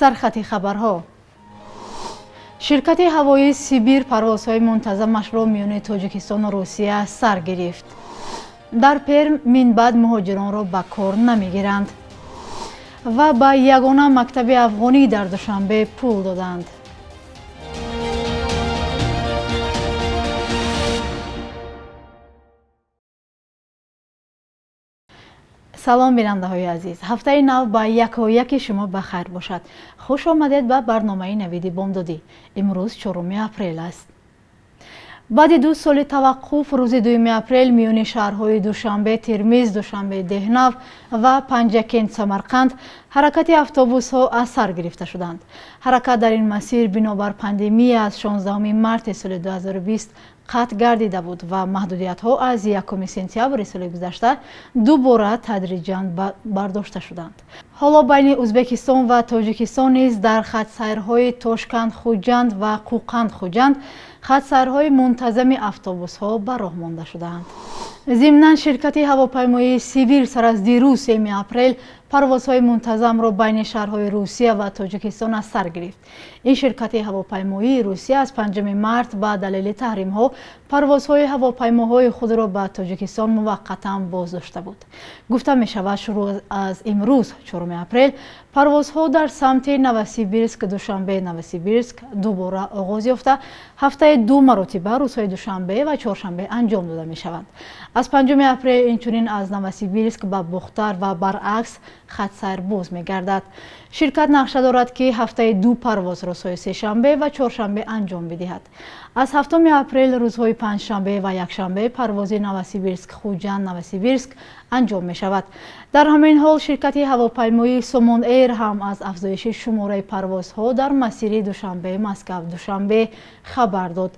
Сархати хабарҳо. Ширкати ҳавоии Сибир парвозҳои мунтазамашро миёни Тоҷикистону Русия сар гирифт. Дар Перм минбаъд муҳоҷиронро ба кор намегиранд ва ба ягона мактаби афғонӣ дар Душанбе пул доданд. Салом, бинандаҳои азиз. Ҳафтаи нав ба якояки шумо ба хайр бошад. Хуш омадед ба барномаи Навиди бомдодӣ. Имрӯз 4 апрел аст. Баъди 2 соли таваққуф, рӯзи 2 апрел миёни шаҳрҳои Душанбе, Термиз, Душанбе, Деҳнав ва Панҷакент, Самарқанд ҳаракати автобусҳо аз сар гирифта шуданд. Ҳаракат дар ин масир бинобар пандемия аз 16 марти соли 2020 қатъ гардида буд ва маҳдудиятҳо аз 1 сентябри соли гузашта дубора тадриҷан бардошта шуданд. Ҳоло байни Ӯзбекистон ва Тоҷикистон низ дар хатсайрҳои Тошканд-Хуҷанд ва Қӯқанд-Хуҷанд хатсайрҳои мунтазами автобусҳо ба роҳ монда шудаанд. Зимнан, ширкати ҳавопаймоии Сибир сар аз дирӯз 3 апрел парвозҳои мунтазамро байни шаҳрҳои Русия ва Тоҷикистон аз сар гирифт. Ин ширкати ҳавопаймоии Русия аз 5 март ба далели таҳримҳо парвозҳои ҳавопаймоҳои худро ба Тоҷикистон муваққатан боздошта буд. Гуфта мешавад, шурӯъ аз имрӯз 4 апрел парвозҳо дар самти Новосибирск, Душанбе, Новосибирск дубора оғоз ёфта, ҳафтаи 2 маротиба рӯзҳои душанбе ва чоршанбе анҷом дода мешаванд. Аз 5 апрел инчунин аз Новосибирск ба Бохтар ва баръакс хатсайр боз мегардад. Ширкат нақша дорад, ки ҳафтаи 2 парвоз рӯзҳои сешанбе ва чоршанбе анҷом бидиҳад. Аз 7 апрел рӯзҳои панҷшанбе ва якшанбе парвози Новосибирск, Хуҷанд, Новосибирск анҷом мешавад. Дар ҳамин ҳол ширкати ҳавопаймоии Сомон Эйр ҳам аз афзоиши шумораи парвозҳо дар масири Душанбе, Москав, Душанбе хабар дод.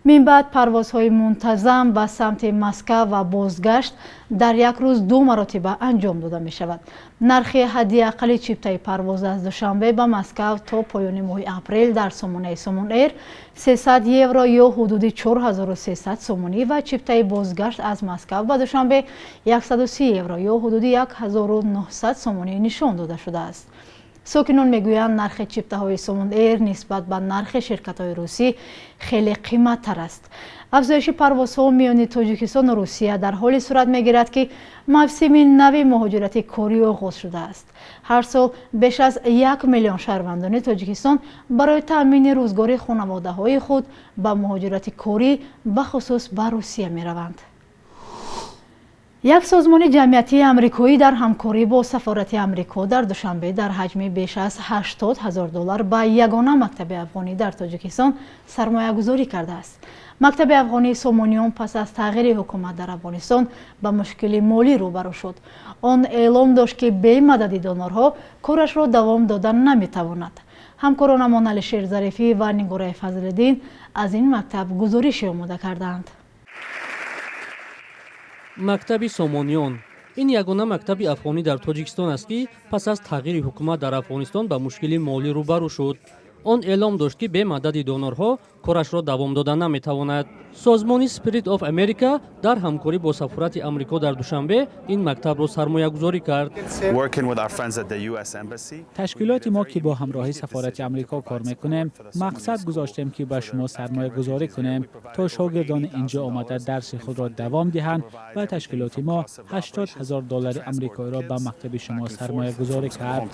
Минбаъд парвозҳои мунтазам ба самти Москав ва бозгашт дар як рӯз 2 маротиба анҷом дода мешавад. Нархи ҳадди аққали чиптаи парвоз аз Душанбе ба Москав то поёни моҳи апрел дар сомонаи Сомон Эйр 300 евро ё ҳудуди 4300 сомонӣ ва чиптаи бозгашт аз Москав ба Душанбе 130 евро ё ҳудуди 1900 сомонӣ нишон дода шудааст. Сокинон мегӯянд, нархи чиптаҳои Сомон Эйр нисбат ба нархи ширкатҳои русӣ хеле қиматтар аст. Афзоиши парвозҳо миёни Тоҷикистону Русия дар ҳоле сурат мегирад, ки мавсими нави муҳоҷирати корӣ оғоз шудааст. Ҳар сол беш аз 1 миллион шаҳрвандони Тоҷикистон барои таъмини рӯзгори хонаводаҳои худ ба муҳоҷирати корӣ, бахусус ба Русия мераванд. Як созмони ҷамъиятии амрикоӣ дар ҳамкорӣ бо сафорати Амрико дар Душанбе дар ҳаҷми беш аз 80 000 доллар ба ягона мактаби афғонӣ дар Тоҷикистон сармоягузорӣ кардааст. Мактаби афғонии Сомониён пас аз тағйири ҳукумат дар Афғонистон ба мушкили молӣ рӯбарӯ шуд. Он эълом дошт, ки бе мадади донорҳо корашро давом дода наметавонад. Ҳамкоронамон Алишер Зарифӣ ва Нигораи Фазлиддин аз ин мактаб гузорише омода кардаанд. Мактаби Сомониён ин ягона мактаби афғонӣ дар Тоҷикистон аст, ки пас аз тағйири ҳукумат дар Афғонистон ба мушкили молӣ рӯбарӯ шуд. Он эълом дошт, ки бе мадади донорҳо корашро давом дода наметавонад. Созмони Spirit of America дар ҳамкорӣ бо сафорати Амрико дар Душанбе ин мактабро сармоягузорӣ кард. Ташкилоти мо, ки бо ҳамроҳи сафорати Амрико кор мекунем, мақсад гузоштем, ки ба шумо сармоягузорӣ кунем, то шогирдони инҷо омада дарси худро давом диҳанд, ва ташкилоти мо 80 000 доллари амрикоиро ба мактаби шумо сармоягузорӣ кард.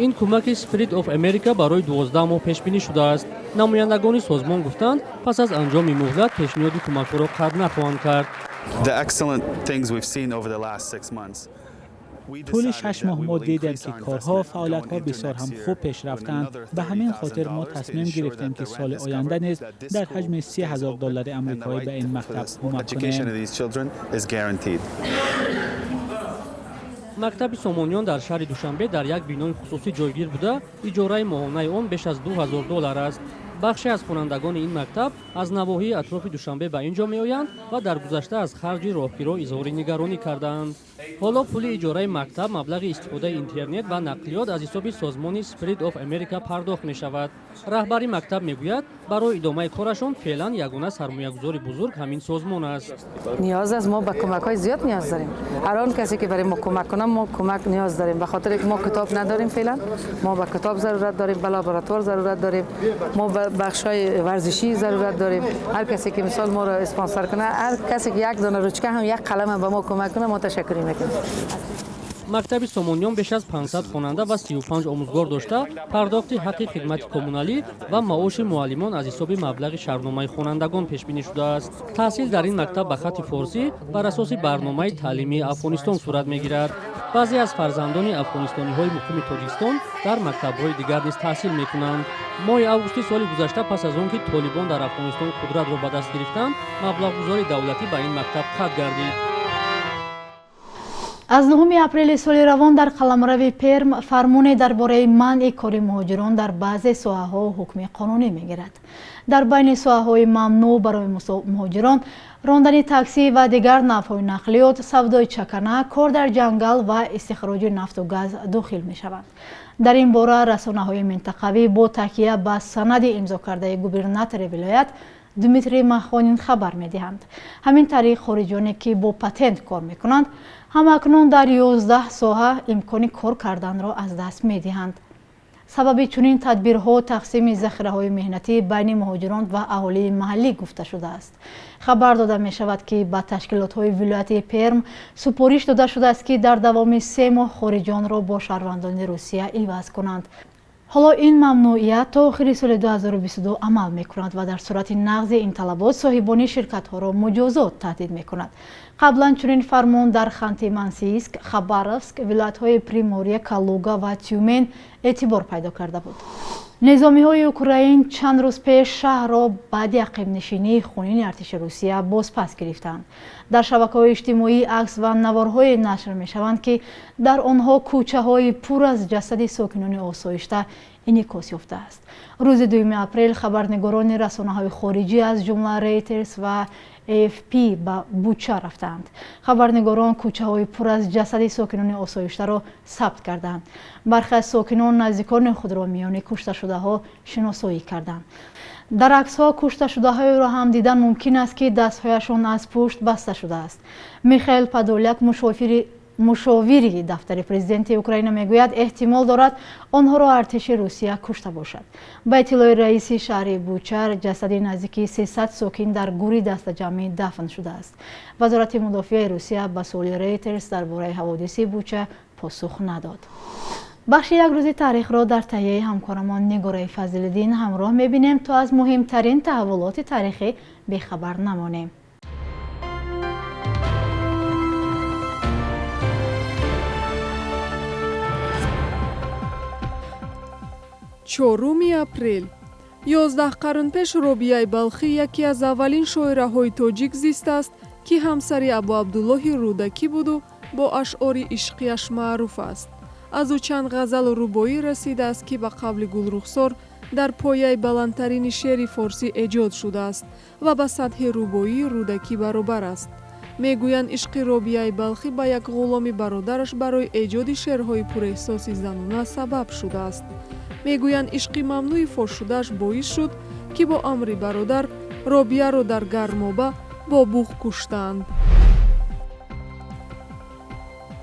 Ин кӯмаки Spirit of America барои 12 моҳ пешбинӣ шудааст. Намояндагони созмон гуфтанд, пас аз анҷоми муҳлат пешниҳоди кӯмакҳоро қатъ нахоҳанд кард. Тӯли 6 моҳ мо дидем, ки корҳо, фаъолиятҳо бисёр ҳам хуб пеш рафтанд. Ба ҳамин хотир мо тасмим гирифтем, ки соли оянда низ дар ҳаҷми 30 000 доллари амрикоӣ ба ин мактаб кӯмак кунем. Мактаби Сомониён дар шаҳри Душанбе дар як бинои хусусӣ ҷойгир буда, иҷораи моҳонаи он беш аз 2000 доллар аст. Бахше аз хонандагони ин мактаб аз навоҳии атрофи Душанбе ба ин ҷо меоянд ва дар гузашта аз харҷи роҳкиро изҳори нигаронӣ кардаанд. Ҳоло пули иҷораи мактаб, маблағи истифодаи интернет ва нақлиёт аз ҳисоби созмони Spirit of America пардохт мешавад. Раҳбари мактаб мегӯяд, барои идомаи корашон феълан ягона сармоягузори бузург ҳамин созмон аст. Ниёз аст, мо ба кӯмакҳои зиёд ниёз дорем. Ҳар он касе ки барои мо кӯмак кунад, мо кӯмак ниёз дорем, ба хотире ки мо китоб надорем. Феълан мо ба китоб зарурат дорем, ба лаборатория зарурат дорем, мо ба бахшҳои варзишӣ зарурат дорем. Ҳар касе ки мисол моро спонсор кунад, ҳар касе ки як дона ручка ҳам, як қалам ҳам ба мо кӯмак кунад, мо ташаккурӣ мекунем. Мактаби Сомониён беш аз 500 хонанда ва 35 омӯзгор дошта, пардохти ҳаққи хидмати коммуналӣ ва маоши муаллимон аз ҳисоби маблағи шартномаи хонандагон пешбинӣ шудааст. Таҳсил дар ин мактаб ба хатти форсӣ бар асоси барномаи таълимии Афғонистон сурат мегирад. Баъзе аз фарзандони афғонистониҳои муқими Тоҷикистон дар мактабҳои дигар низ таҳсил мекунанд. Моҳи августи соли гузашта, пас аз он ки толибон дар Афғонистон қудратро ба даст гирифтанд, маблағгузори давлатӣ ба ин мактаб қатъ гардид. Аз 9 апрели соли равон дар қаламрави Перм фармоне дар бораи манъи кори муҳоҷирон дар баъзе соҳаҳо ҳукми қонунӣ мегирад. Дар байни соҳаҳои мамнӯъ барои муҳоҷирон рондани таксӣ ва дигар навъҳои нақлиёт, савдои чакана, кор дар ҷангал ва истихроҷи нафту газ дохил мешаванд. Дар ин бора расонаҳои минтақавӣ бо такя ба санади имзокардаи губернатори вилоят Дмитрий Махонин хабар медиҳанд. Ҳамин тариқ, хориҷиёне ки бо патент кор мекунанд, ҳамакнун дар 11 соҳа имкони кор карданро аз даст медиҳанд. Сабаби чунин тадбирҳо тақсими захираҳои меҳнатӣ байни муҳоҷирон ва аҳолии маҳаллӣ гуфта шудааст. Хабар дода мешавад, ки ба ташкилотҳои вилояти Перм супориш дода шудааст, ки дар давоми 3 моҳ хориҷиёнро бо шаҳрвандони Русия иваз кунанд. Ҳоло ин мамнӯият то охири соли 2022 амал мекунад ва дар сурати нақзи ин талабот соҳибони ширкатҳоро муҷозот таҳдид мекунад. Қаблан чунин фармон дар Ханти Мансийск, Хабаровск, вилоятҳои Приморье, Калуга ва Тюмен эътибор пайдо карда буд. Низомиҳои Украин чанд рӯз пеш шаҳрро баъди ақибнишинии хунини артиши Русия бозпас гирифтанд. Дар шабакаҳои иҷтимоӣ акс ва наворҳое нашр мешаванд, ки дар онҳо кӯчаҳои пур аз ҷасади сокинони осоишта инъикос ёфтааст. Рӯзи 2 апрел хабарнигорони расонаҳои хориҷӣ, аз ҷумла Рейтерс ва AFP, ба Буча рафтаанд. Хабарнигорон кӯчаҳои пур аз ҷасади сокинони осоиштаро сабт карданд. Бархе аз сокинон наздикони худро миёни кушташудаҳо шиносоӣ карданд. Дар аксҳо кушташудаҳоеро ҳам дидан мумкин аст, ки дастҳояшон аз пушт баста шудааст. Михаил Подоляк, мушовири дафтари президенти Украина, мегӯяд, эҳтимол дорад онҳоро артиши Русия кушта бошад. Ба иттилои раиси шаҳри Буча, ҷасади наздики 300 сокин дар гури дастаҷамъӣ дафн шудааст. Вазорати мудофиаи Русия ба суоли Рейтерс дар бораи ҳаводиси Буча посух надод. Бахши як рӯзи таърихро дар таҳияи ҳамкорамон Нигораи Фазлиддин ҳамроҳ мебинем, то аз муҳимтарин таҳаввулоти таърихӣ бехабар намонем. 4 апрел. 11 қарн пеш Робияи Балхӣ, яке аз аввалин шоираҳои тоҷик, зистааст, ки ҳамсари Абу Абдуллоҳи Рӯдакӣ буду бо ашъори ишқияш маъруф аст. Аз ӯ чанд ғазалу рубоӣ расидааст, ки ба қавли Гулрухсор дар пояи баландтарини шеъри форсӣ эҷод шудааст ва ба сатҳи рубоии Рӯдакӣ баробар аст. Мегӯянд, ишқи Робияи Балхӣ ба як ғуломи бародараш барои эҷоди шеърҳои пурэҳсоси занона сабаб шудааст. Мегӯянд, ишқи мамнӯи фошшудааш боис шуд, ки бо амри бародар Робияро дар гармоба бо буғ куштанд.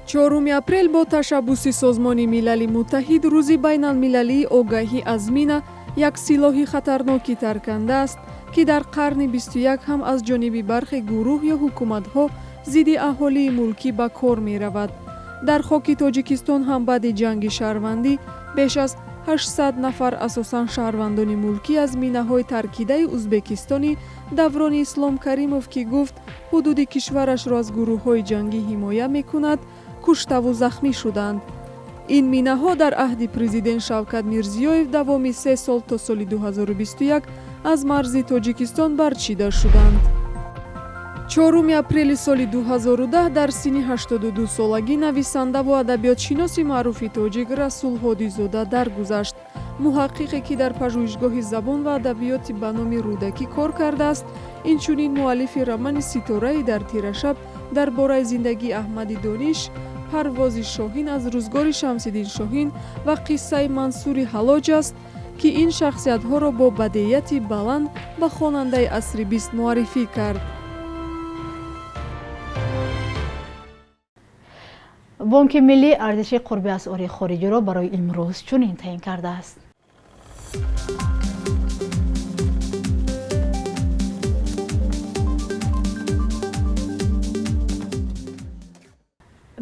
4 апрел бо ташаббуси Созмони Милали Муттаҳид Рӯзи байналмилалии огаҳӣ аз мина, як силоҳи хатарноки тарканда аст, ки дар қарни 21 ҳам аз ҷониби бархе гурӯҳ ё ҳукуматҳо зидди аҳолии мулкӣ ба кор меравад. Дар хоки Тоҷикистон ҳам баъди ҷанги шаҳрвандӣ беш аз 800 нафар, асосан шаҳрвандони мулкӣ, аз минаҳои таркидаи узбекистони даврони Ислом Каримов, ки гуфт, ҳудуди кишварашро аз гурӯҳҳои ҷангӣ ҳимоя мекунад, куштаву захмӣ шуданд. Ин минаҳо дар аҳди президент Шавкат Мирзиёев давоми 3 сол то соли 2021 аз марзи Тоҷикистон барчида шуданд. 4 апрели соли 2010 дар синни 82 солагӣ нависандаву адабиётшиноси маъруфи тоҷик Расул Ҳодизода даргузашт. Муҳаққиқе ки дар пажӯҳишгоҳи забон ва адабиёти ба номи Рӯдакӣ кор кардааст, инчунин муаллифи романи «Ситораи дар тирашаб» дар бораи зиндагии Аҳмади Дониш, «Парвози шоҳин» аз рӯзгори Шамсиддин Шоҳин ва қиссаи Мансури Ҳаллоҷ аст, ки ин шахсиятҳоро бо бадеияти баланд ба хонандаи асри бист муаррифӣ кард. Бонки миллӣ арзиши қурби асъори хориҷиро барои имрӯз чунин таъин кардааст.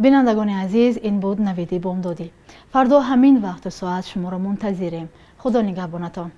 Бинандагони азиз, ин буд навиди бомдодӣ. Фардо ҳамин вақту соат шуморо мунтазирем. Худо нигаҳбонатон.